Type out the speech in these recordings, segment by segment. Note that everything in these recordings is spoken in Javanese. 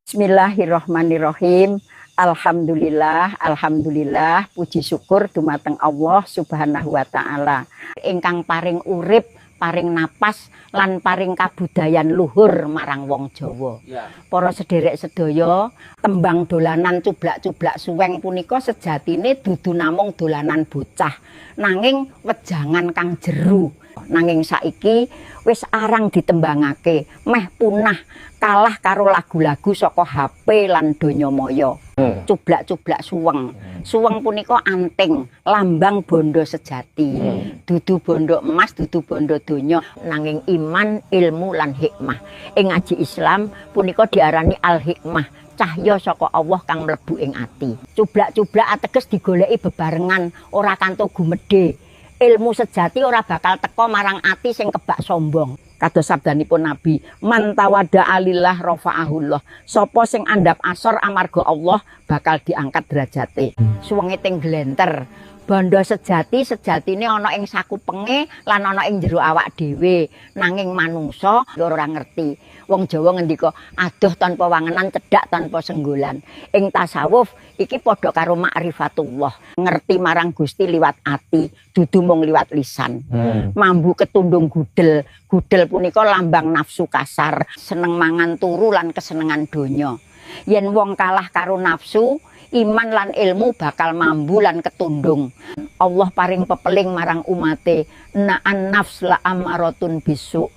Bismillahirrahmanirrahim. Alhamdulillah, alhamdulillah, puji syukur dumateng Allah Subhanahu wa taala ingkang paring urip, paring napas lan paring kabudayan luhur marang wong Jawa. Para sederek sedaya, tembang dolanan cublak-cublak suweng punika sejatine dudu namung dolanan bocah, nanging wejangan kang jeru. Nanging saiki wis arang ditembangake, meh punah kalah karo lagu-lagu saka HP lan donya maya. Cublak-cublak suweng. Suweng punika anting, lambang bondo sejati. Dudu bondo emas, dudu bondo donya, nanging iman, ilmu lan hikmah. Ing ngaji Islam punika diarani al-hikmah, cahya saka Allah kang mlebu ing ati. Cublak-cublak ateges digoleki bebarengan, ora kanto gumedhe. Ilmu sejati ora bakal teka marang ati sing kebak sombong. Kados sabdanipun Nabi, man tawadha'a lillah rafa'ahullah. Sapa sing andhap asor amarga Allah bakal diangkat derajate. Suwenge ting glenter. Bondo sejati sejatine ana ing sakupenge lan ana ing jero awak dhewe. Nanging manungsa ora ngerti. Wong Jawa ngendika, adoh tanpa wangenan, cedhak tanpa senggolan. Ing tasawuf iki padha karo ma'rifatullah. Ngerti marang Gusti liwat ati, dudu mung liwat lisan. Mambu ketundung gudel. Gudel punika lambang nafsu kasar, seneng mangan turu lan kesenengan donya. Yen wong kalah karo nafsu, iman lan ilmu bakal mambu lan ketundung. Allah paring pepeling marang umate, na'an nafs la amaratun bisu.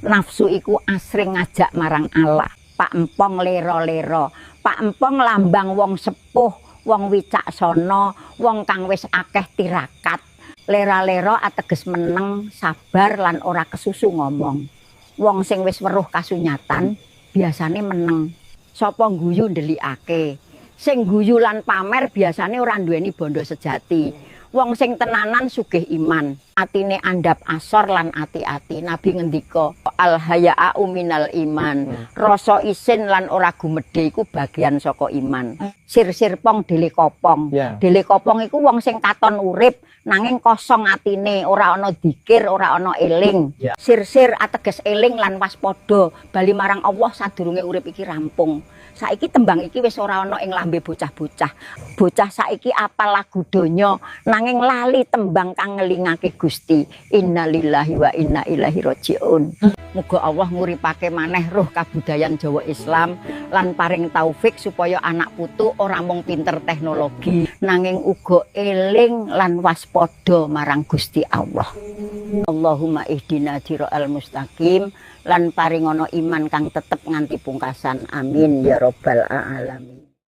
Nafsu iku asring ngajak marang Allah. Pak Empong lero-lero. Pak Empong lambang wong sepuh, wong wicaksana, wong kang wis akeh tirakat. Lera-lera ateges meneng, sabar lan ora kesusu ngomong. Wong sing wis weruh kasunyatan biasane meneng. Sapa guyu ndelikake. Sing guyu lan pamer biasane ora duweni bondo sejati. Wong sing tenanan sugih iman, atine andhap asor lan ati-ati. Nabi ngendika, al haya'u minal iman. Rasa isin lan ora gumedhe iku bagian saka iman. Sir-sir pong dele kopong. Dele kopong iku wong sing katon urip nanging kosong atine, ora ana dikir, ora ana eling. Sir-sir ateges eling lan waspada, bali marang Allah sadurunge urip iki rampung. Saiki tembang iki wis ora ana ing lambe bocah-bocah. Bocah saiki apal lagu donya nanging lali tembang kang ngelingake Gusti. Innalillahi wa inna ilaihi rajiun. Muga Allah nguripake maneh roh kabudayan Jawa Islam lan paring taufik supaya anak putu ora mung pinter teknologi nanging uga eling lan waspada marang Gusti Allah. Allahumma ihdina siratal mustaqim lan paringono iman kang tetep nganti pungkasan. Amin ya rabbal alamin.